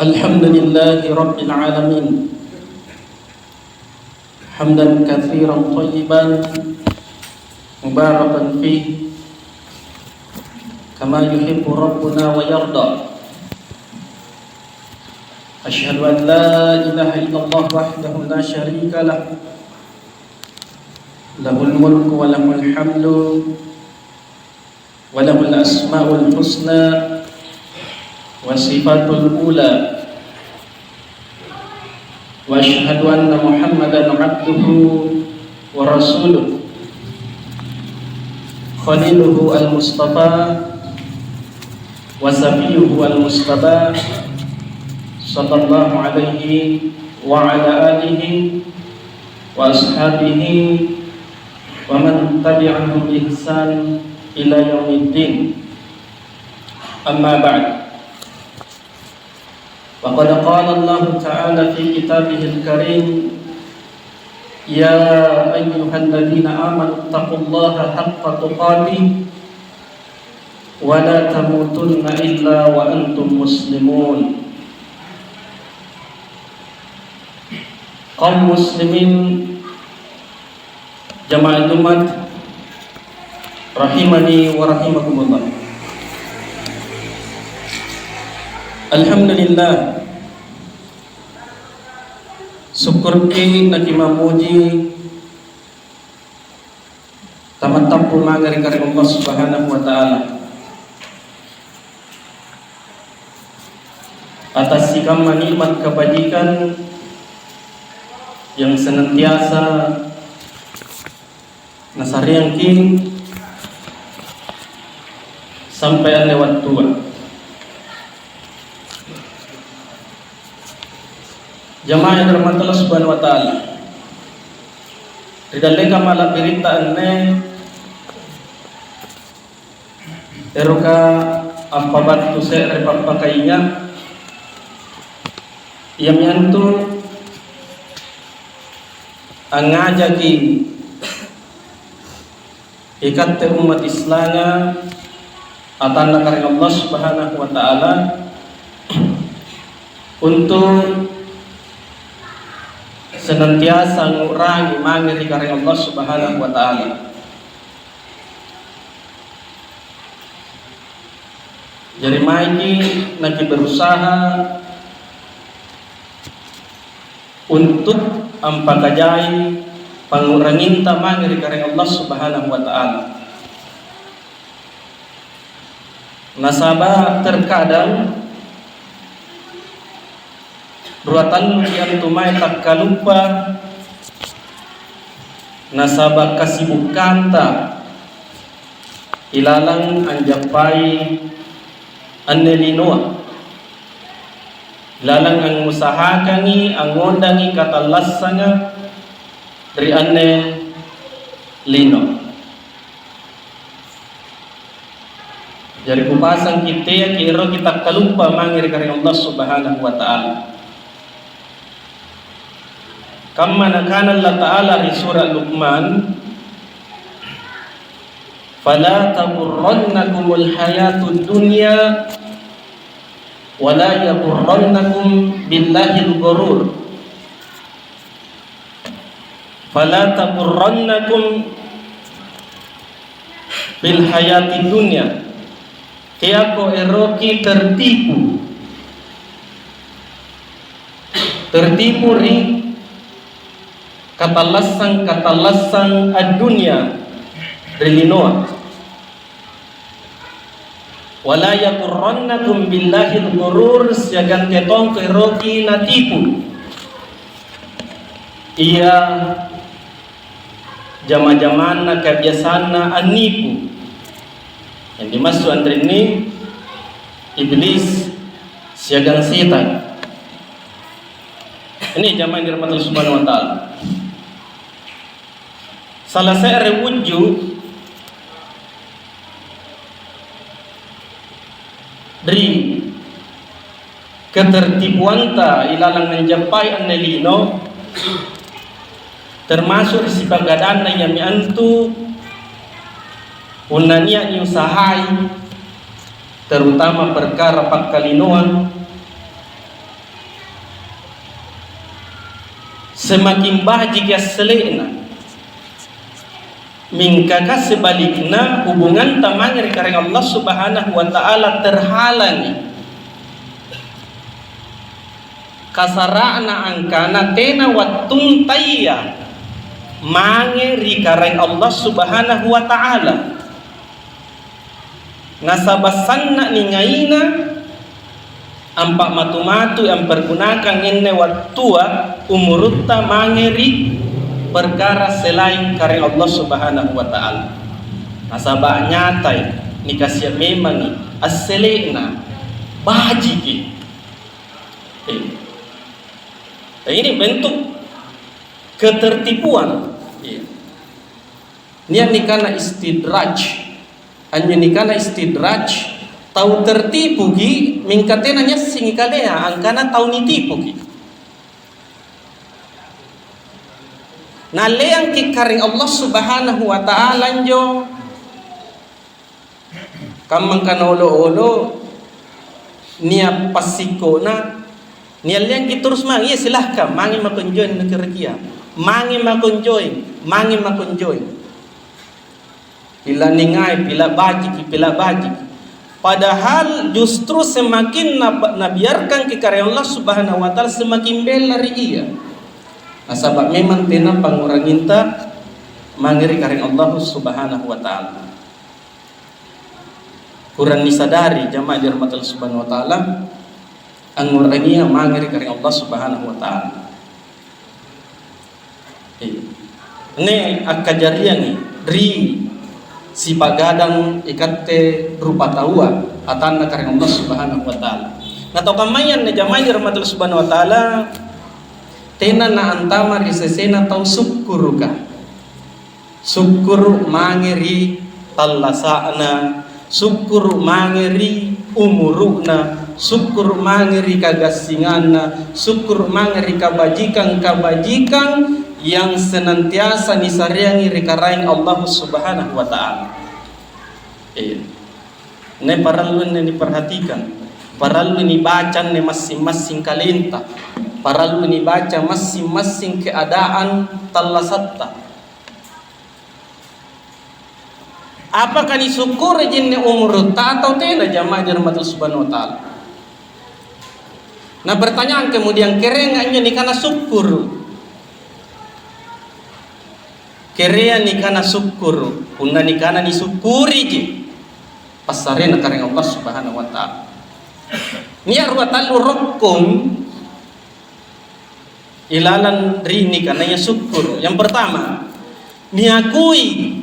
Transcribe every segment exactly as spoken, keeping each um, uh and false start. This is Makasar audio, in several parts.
الحمد لله رب العالمين. حمدا كثيرا طيبا مباركا فيه كما يحب ربنا ويرضى. أشهد أن لا إله إلا الله وحده لا شريك له، له الملك وله الحمد وله الأسماء الحسنى وصفات الأولى. وأشهد أن محمدا عبده ورسوله، خليله المصطفى وصفيه المجتبى، صلى الله عليه وعلى آله وأصحابه ومن تبعهم بإحسان إلى يوم الدين. أما بعد، فقد قال الله تعالى في كتابه الكريم: يا أيها الذين آمنوا اتقوا الله حق تقاته ولا تموتن إلا وأنتم مسلمون. Kaum muslimin, jamaah Jumat, rahimani wa rahimakumullah. Alhamdulillah, sukkurki nakimamuji, tamattampu mange ri karaeng Allah Subhanahu wa Ta'ala atas sikamma nikmat kebajikan yang senantiasa Nasareangki sampai anne wattua. Jama'ah yang dirahmati Allah Subhanahu wa Ta'ala, ri dallekang mala'biritta anne, eroka ampabattu se're pappakainga, iami antu angngajaki ikatte ummat Islanga, atanna Karaeng Allah Subhanahu wa Ta'ala, untu' senantiasa ngu'rangi mange ri Karaeng Allah Subhanahu wa Ta'ala. Jari, maeki nakiberusaha untu' ampakajai pangngu'ranginta mange ri Karaeng Allah Subhanahu wa Ta'ala. Nasaba' terkadang rua talluki antu mae takkaluppa nasaba' kasibukkanta ilalang anjappai anne linoa, ilalang angngusahakangi angngondangi katallassanga ri anne lino. Jari, kupasangki teaki eroki takkaluppa mange ri Karaeng Allah Subhanahu wa Ta'ala. Kamma Nakana Allata'ala ri Sura' Luqman, "Fala taghurrannakumul hayatud dunya, wa la yaghurrannakum billahil ghurur." "Fala taghurrannakum fil hayatid dunya." Teako eroki tertipu. Tertipu ri katallassang-katallassang addunya ri linoa. "Wala yaghurrannakum billahil ghurur," siagang tea tongko eroki natipu ia jama-jamanna kabiasanna annipu. Yang dimaksud anrinni Iblis siagang setang. Ini jamaah yang dirahmati Allah Subhanahu wa Ta'ala. Salah se're wujud ri ketertipuanta ilalang anjappai anne lino, termasuk ri sipakadanna iami antu punna nia' niusahai, terutama perkara pakkalinoang, Semakin bajiki assele'na. Mingka ka sebalikna, hubunganta mange ri Karaeng Allah Subhanahu wa Ta'ala terhalangi. Kasara'na angkana tena wattuntaya mange ri Karaeng Allah Subhanahu wa Ta'ala. Nasaba' sanna' ningaina ampa'matu-matui ampergunakang anne wattua umurutta mange ri perkara selain Karaeng Allah Subhanahu wa Ta'ala. Nasaba' nyatai, nikasia' memangi assele'na, bajiki. Eh. Ini bentuk ketertipuan. Iya. Nia' nikana istidraj. Anjo nikana istidraj, tau tertipuki, mingka tena niassengi kalea angkana tau nitipuki. Nalleangki Karaeng Allah Subhanahu wa Ta'ala anjo, kammangkana olo-olo nia' passikko'na, nialleangki terus mange, "Iya, silahkan, mange mako anjoeng nakerekia, mange mako anjoeng, mange mako anjoeng." Pila ningai, pila bajiki, pila bajiki. Padahal justru semakin nab-, nabiarkangki Karaeng Allah Subhanahu wa Ta'ala, semakin bella ri ia. Nasaba' memang tena pangnguranginta mange ri Karaeng Allah Subhanahu wa Ta'ala. Kurang nisadari, jamaah dirahmati Allah Subhanahu wa Ta'ala, angngurangia mange ri Karaeng Allah Subhanahu wa Ta'ala. Iya. Anne akkajariangi ri sipagadang ikatte rupataua, atanna Karaeng Allah Subhanahu wa Ta'ala. Na tau kammaya anne jamaah dirahmati Allah Subhanahu wa Ta'ala, tena naantama ri sesena tau sukkuruka. Sukkuru' mange ri tallasa'na, sukkuru' mange ri umuru'na, sukkuru' mange ri kagassinganna, sukkuru' mange ri kabajikang-kabajikang yang senantiasa nisareangi ri Karaeng Allah Subhanahu wa Ta'ala. Iya. Anne parallu anne niperhatikan, parallu nibaca anne massing-massing kalenta, parallu nibaca massing-massing keadaan tallasatta. Apaka nisukkuri jinne umurutta atau tena, jamaah dirahmati Allah Subhanahu wa Ta'ala? Na pertanyaan kemudian, kereanga anjo nikana sukkuru'? Kerea nikana sukkuru'? Punna nikana nisukkuriji, passarena Karaeng Allah Subhanahu wa Ta'ala. Nia' rua tallu rokkong ilalang ri nikanaya sukkuru'. Yang pertama, niakui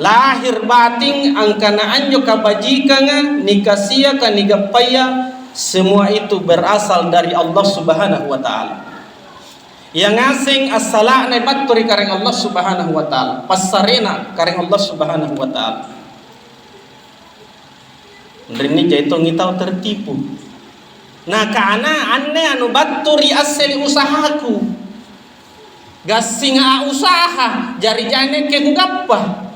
lahir batin angkana anjo kabajikanga nikasiaka nigappaya, semua itu berasal dari Allah Subhanahu wa Ta'ala. Ia ngaseng assala'na battu ri Karaeng Allah Subhanahu wa Ta'ala, passarena Karaeng Allah Subhanahu wa Ta'ala. Rinni jai tongi tau tertipu. Nakana, "Anne anu battu ri assele usahaku. Gassinga usaha, jari jai nakke kugappa.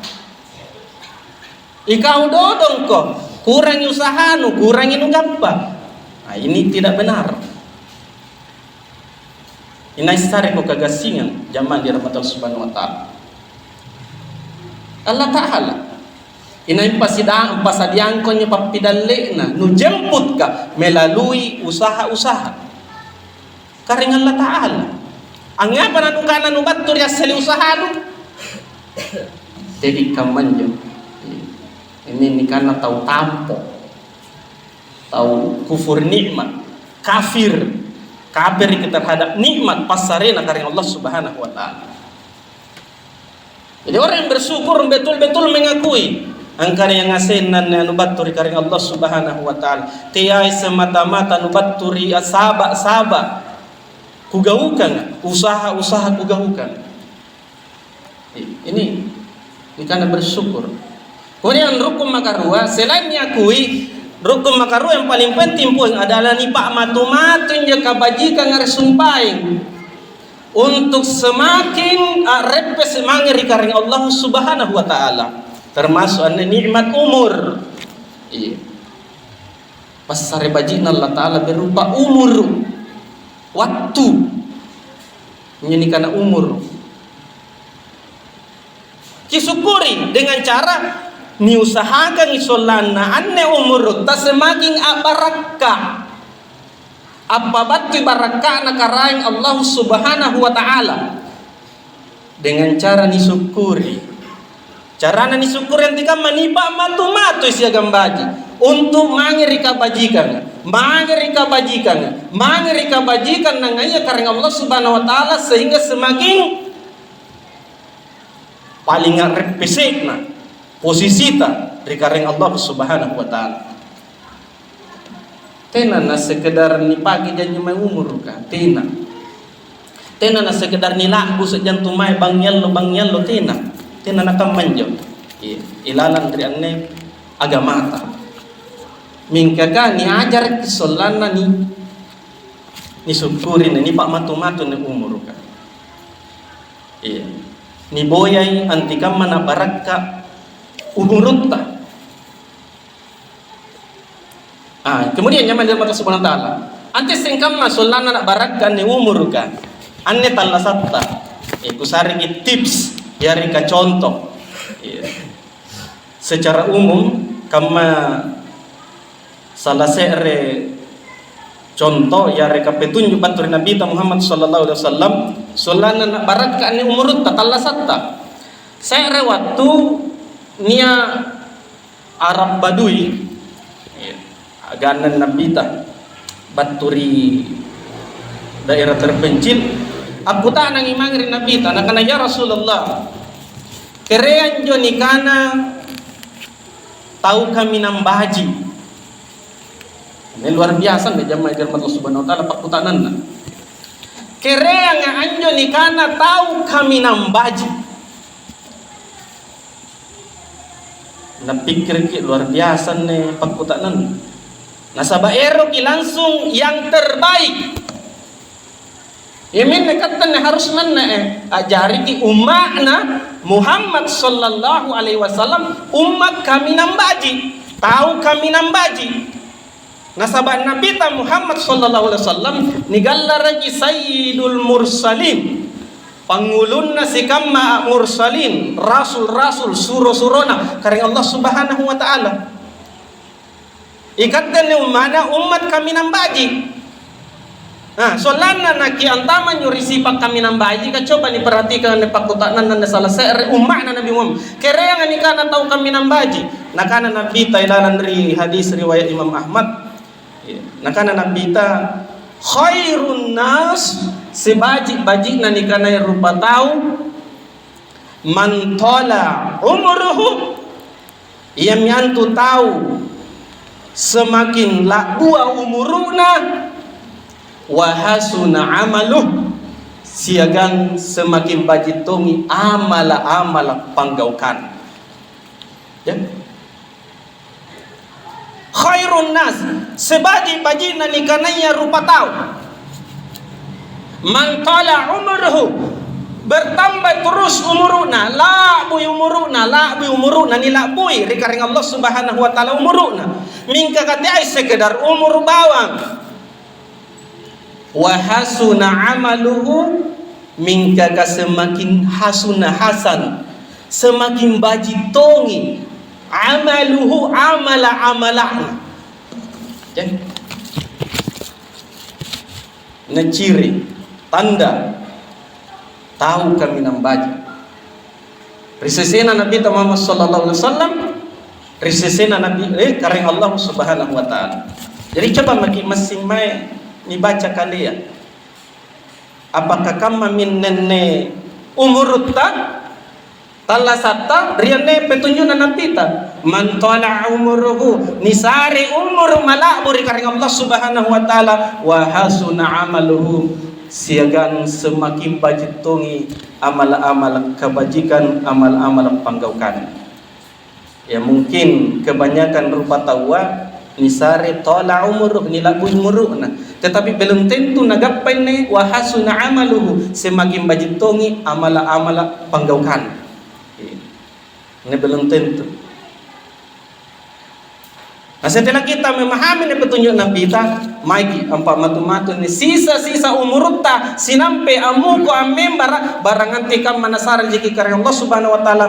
Ikau dodongko, kurangi usahanu, kurangi nugappa." Nah, ini tidak benar. Inai sareko kagassingang, jamang dirahmati Allah Subhanahu wa Ta'ala. Allah Ta'ala. Inai pasida-, pasadiangko anjo pappidalle'na, nujemputka melalui usaha-usaha. Karaeng Allah Ta'ala. Angngapa nanukana nubattu ri assele usahanu? Jadi kammanjo. Ini nikanna tau tampo. Tau kufur nikmat, kafir, kafir terhadap nikmat passarena Karaeng Allah Subhanahu wa Ta'ala. Jadi, orang yang bersyukur betul-betul mengakui angkana yang ngasenna anne anu battu ri Karaeng Allah Subhanahu wa Ta'ala. Teai semata-mata anu battu ri saba'-saba' kugaukanga, usaha-usaha kugaukanga. Ini, ini karena bersyukur. Kemudian rukun makarua, selain niakui, rukun makarua yang paling penting pun adalah nipa'matu-matu injo kabajikang ri sumpaeng untuk semakin a'reppe semange ri Karaeng Allah Subhanahu wa Ta'ala, termasuk anne nikmat umur. Iya. Passare baji'na Allah Ta'ala berupa umuru, wattu. Injo nikana umuru. Kisyukuri dengan cara niusahakangi sollanna anne umurutta semaking a'barakka'. Appabattui barakka'na Karaeng Allahu Subhanahu wa Ta'ala dengan cara nisyukuri. Carana nisyukuri antekamma, nipa'matu-matui siagang baji' untu' mange ri kabajikanga, mange ri kabajikanga, mange ri kabajikang nangaia Karaeng Allah Subhanahu wa Ta'ala, sehingga semaking paling a'reppese'na posisita ri Karaeng Allah Subhanahu wa Ta'ala. Tena na sekedar nipake janji mae umuruka, tena. Tena na sekedar nila'bu se'jang tu mae bangngiallo-bangngiallo, tena. Tena nakamma anjo. Iya, ilalang ri anne agamata. Mingka ka niajaraki sollanna ni-, nisyukuri na nipa'matu-matu ni umuruka. Iya. Niboyai antekamma na barakka' umurutta. Ah, kemudian nyamang ri Allah Subhanahu wa Ta'ala. Ante sengkamma sollanna na barakka' anne umuruka. Anne tallasatta. Eh, kusareki tips, yareka contoh. Iya. Secara umum, kamma sala se're contoh yareka petunju' battu ri Nabita Muhammad sallallahu alaihi wasallam, sollanna na barakka' anne umurutta, tallasatta. Se're wattu nia' Arab Badui, ya, aganna Nabita, battu ri daerah terpencil, akkuta'nangi mange ri Nabita, nakana, "Ya Rasulullah, kereang jo nikana tau kaminang baji'." Ini luar biasa nih, jamaah dirahmati Allah Subhanahu wa Ta'ala, pakkuta'nanna. Kereanga anjo nikana tau kaminang baji'. Napikkiriki, luar biasa anne pakkuta'nanna. Nasaba' eroki langsung yang terbaik. Iaminne katte anne harus manna, eh, a'jariki umma'na Muhammad sallallahu alaihi wasallam, umma' kaminang baji', tau kaminang baji'. Nasaba' Nabita Muhammad sallallahu alaihi wasallam nigallaraki Sayyidul Mursalin, pangngulunna sikamma mursalin, rasul-rasul, suro-surona Karaeng Allah Subhanahu wa Ta'ala. Ikatte anne umma'na umma' kaminang baji'. Nah, sollanna nakiantama anjo ri sipa' kaminang bajika, coba niperhatikang anne pakkuta'nanna anne sala se're umma'na Nabi Muhammad. Kereanga nikana tau kaminang baji'? Nakana Nabita ilalang ri hadis riwayat Imam Ahmad, nakana Nabita, "Khairun nas," sebaji'-baji'na nikanaya rupa tau, "man tala umruhu," iami antu tau semakin la'bua umuru'na, "wa hasuna amaluh," siagang semakin baji' tongi amala-amala panggaukang. Ya. Khairun nas, sebaji'-baji'na nikanaya rupa tau. "Man tala umruhu," bertambah terus umuru'na, la'bui umuru'na, la'bui umuru'na, nila'bui ri Karaeng Allah Subhanahu wa Ta'ala umuru'na. Mingka kateai sekedar umuru bawang. "Wa hasuna amaluhu," mingka ka semakin hasuna hasan, semakin baji' tongi, amaluhu, amala-amala'na. Ya. Naciri, tanda tau kaminang baji'. Ri sesena Nabita Muhammad sallallahu alaihi wasallam, ri sesena Nabi, eh, Karaeng Allah Subhanahu wa Ta'ala. Jadi, coba maki' massing mae nibaca kalea. Apakah kamma minnenne umurutta, tallasatta, ri anne petunju'na Nabita? "Man tala umruhu," nisare umuru mala'bu ri Karaeng Allah Subhanahu wa Ta'ala, "wa hasuna amaluhu," siagang semakin baji' tongi amala-amala kabajikan, amala-amala panggaukang. Ya, mungkin kebanyakan rupa taua nisare tala umuru, nila'bui umuru'na. Tetapi belum tentu nagappai anne wa hasuna amaluhu, semakin baji' tongi amala-amala panggaukang. Ini belum tentu. Nah, setelah kita memahami anne petunjuk Nabita, Maiki ampa'matu-matu ni sisa-sisa umurutta sinampe ammuko ammembara, barang antekamma nasarajiki karaeng Allah Subhanahu wa Ta'ala,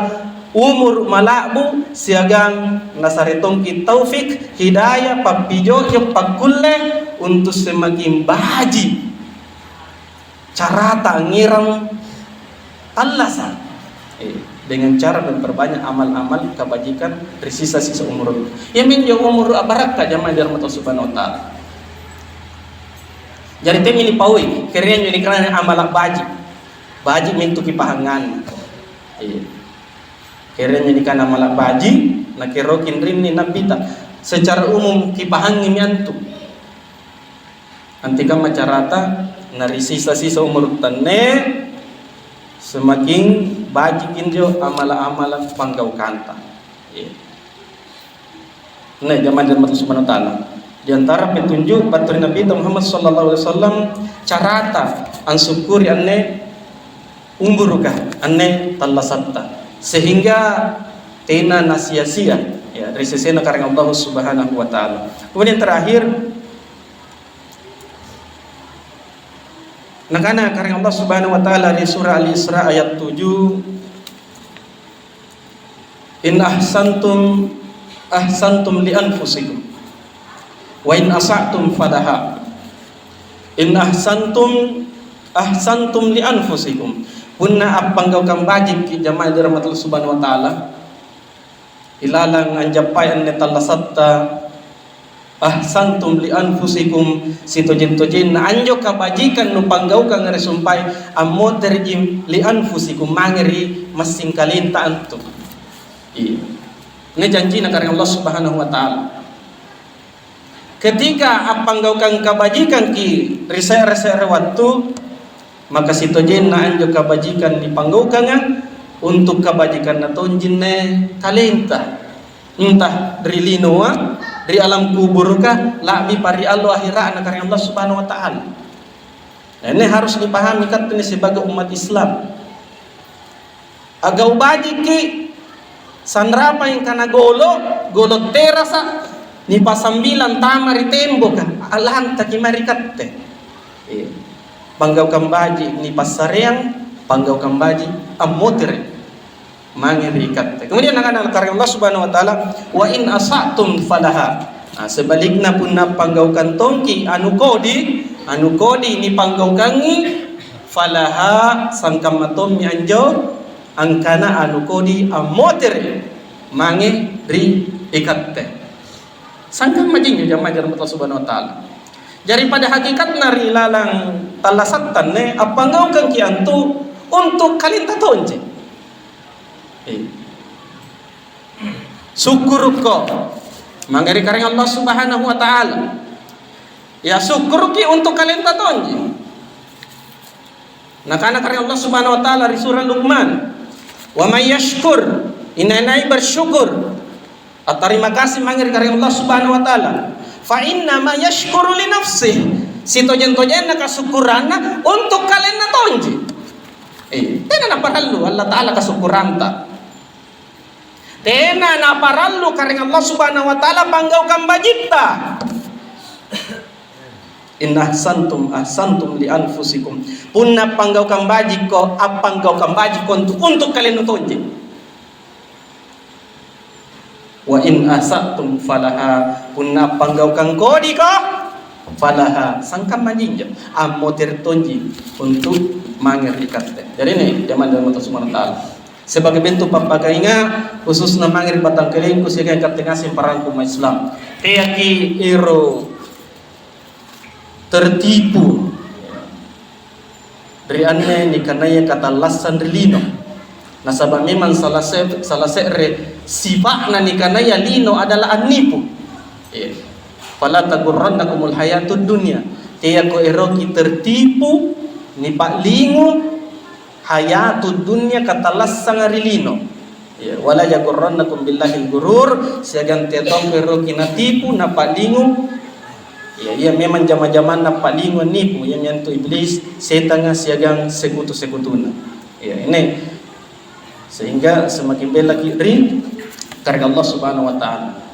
umuru mala'bu siagang nasare tongki taufik, hidayah, pappijojo, pakkulle untu' semakin baji' carata angngerang tallasa', eh, dengan cara memperbanyak amal-amal kebajikan ri sisa-sisa umuru. Iaminjo umuru abarakka, jamaah dirahmati Allah Subhanahu wa Ta'ala. Jari teami nipaui, kereanjo nikana amala' baji'. Baji' mintu kipahanganna. Iya. Kereanjo nikana amala' baji', nakeroki rinni nabbita. Secara umum kipahangimi antu. Antekamma carata, na ri sisa-sisa umuru tanne, semakin baji' injo amala-amala panggaukanta. Iya. Nah, jamaah dirahmati Allah Subhanahu wa Ta'ala. Di antara petunjuk battu ri Nabi Muhammad sallallahu alaihi wasallam, carata ansyukuri anne umburuka, anne tallasatta, sehingga tena nasia-sia, ya, ri sesena karaeng Allah Subhanahu wa Ta'ala. Kemudian terakhir, nakana karaeng Allah Subhanahu wa Ta'ala ri surah Al-Isra ayat tujuh, "In ahsantum, ahsantum li anfusikum, wa in asa'tum falaha. In ahsantum, ahsantum li anfusikum." Punna appanggaukang bajikki, jamaah dirahmati Allah Subhanahu wa Ta'ala, ilalang anjappai anne tallasatta, "Ahsantum li anfusikum," sitojeng-tojenna anjo kabajikang nupanggaukanga ri sumpae, ammotereji li anfusikum, mange ri massing kalenta antu. Iya. Ini janjina karaeng Allah Subhanahu wa Ta'ala. Ketika appanggaukang kabajikangki ri se're-se're wattu, maka sitojenna anjo kabajikang nipanggaukanga untu' kabajikanna tonjinne kalenta, entah ri linoa, ri alam kuburuka, la'bipa ri allo ahira'na karaeng Allah Subhanahu wa Ta'ala. Nah, ini harus dipahami katte sebagai umat Islam. A'gau' bajikki, sanrapang kana golo', golo' terasa, nipasambilang tama ri temboka, a'lantaki mae ri katte. Iya. Panggaukang baji' nipassareang, panggaukang baji' ammotere' mange ri katte. Kemudian nakana karaeng Allah Subhanahu wa Ta'ala, "Wa in asa'tum falaha." Nah, sebalikna punna panggaukang tongki anu kodi, anu kodi nipanggaukangi, falaha, sangkamma tommi anjo angkana anu kodi ammotere' mange ri ikatte. Sangkamma jinjo jamaah dirahmati Allah Subhanahu wa Ta'ala. Jari pada hakikatna ri lalang tallasatta anne appanggaukangki antu untu' kalenta tonji. Eh. Sukkurukko mange ri karaeng Allah Subhanahu wa Ta'ala. Ya, sukkuruki untu' kalenta tonji. Nakana karaeng Allah Subhanahu wa Ta'ala ri surah Luqman, "Wa may yashkur," inai-nai bersyukur, attarima kasih mange ri karaeng Allah Subhanahu wa Ta'ala, "fa innama yashkuru li nafsih," sitojeng-tojenna kasukkuranna untu' kalenna tonji. Eh, tena naparallu Allah Ta'ala kasukkuranta. Tena naparallu karaeng Allah Subhanahu wa Ta'ala panggaukang bajitta. "In ahsantum, ahsantum li anfusikum." Punna panggaukang bajikko, appanggaukang bajikko untu', untu' kalennu tonji. "Wa in asa'tum falaha." Punna panggaukang kodiko, falaha, sangkamma jinjo, ammotere' tonji untu' mange ri katte. Jari, ini jamaah dirahmati Allah Subhanahu wa Ta'ala. Sebagai bentuk pappakainga', khususna mange ri batangkalengku siagang katte ngaseng parangku umma' Islam. Teaki ero' tertipu ri anne nikanaya katallassang ri lino. Nasaba' memang sala se-, sala se're sipa'na nikanaya lino adalah annipu. Iya. "Fala taghurrannakumul hayatud dunya." Teako eroki tertipu, nipa'lingu hayatud dunya, katallassanga ri lino. Ya, "Wala yaghurrannakum billahil ghurur," siagang tea tongko eroki natipu, napa'lingu. Ya, iya memang jama-jamanna pa'lingu nipu, iami antu iblis, setanga siagang sekutu-sekutuna. Ya, ini sehingga semakin bellaki ri karaeng Allah Subhanahu wa Ta'ala.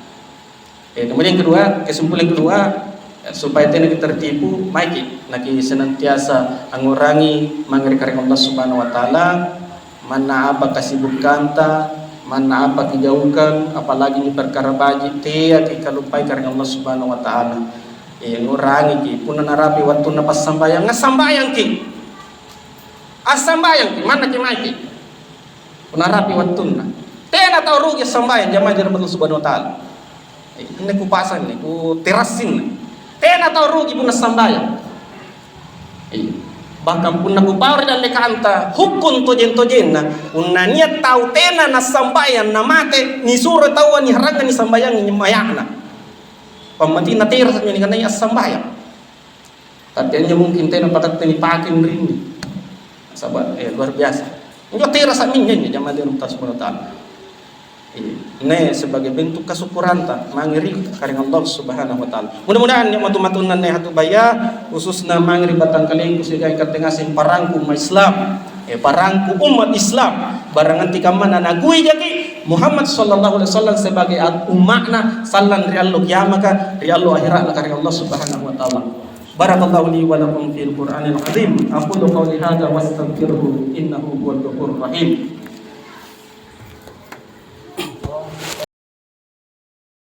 Ya, kemudian kedua, kesimpulan kedua, Supaya tenaki tertipu, maiki naki senantiasa angngurangi mange ri Karaeng Allah Subhanahu wa Ta'ala, manna apa kasibukkanta, manna apa kigaukang, apalagi ni perkara baji', teaki kaluppai Karaeng Allah Subhanahu wa Ta'ala. Eh, ngurangiki, punna narapi wattunna passambayang, ngassambayangki. Assambayangki, mannaki maiki. Punna rapi wattunna. Tena tau rugi assambayang, jamaah dirahmati Allah Subhanahu wa Ta'ala. Eh, anne kupasang ni, kuterassinna. Tena tau rugi punna sambayang. Eh, bahkan punna kupau ri dallekanta, hukkung tojeng-tojenna, punna nia' tau tena nassambayang namate, nisuro taua niharangngang nisambayangi maya'na. Pammatinna terasa nikanaya assambayang. Tapi anjo mungkin tena pakatte nipake rinni. Nasaba', eh, luar biasa. Injo terasa minjo anjo jamaah ri Puang Subhanahu wa Ta'ala. Iya. Nne sebagai bentuk kasukkuranta mange ri Karaeng Allah Subhanahu wa Ta'ala. Mudah-mudahan anjo matu-matunna nne hatubaya, khususna mange ri batangkalengku siagang ikatte ngaseng parangku umma' Islam. Eh, parangku umma' Islam. Barang anti kammana nagui jaki Muhammad sallallahu alaihi wasallam sebagai at-, umma'na sallang ri allo kiamaka, ri allo ahera'na Karaeng Allah Subhanahu wa Ta'ala. بارك الله لي ولكم في القرآن العظيم. أقول قولي هذا وأستغفره إنه هو الغفور الرحيم.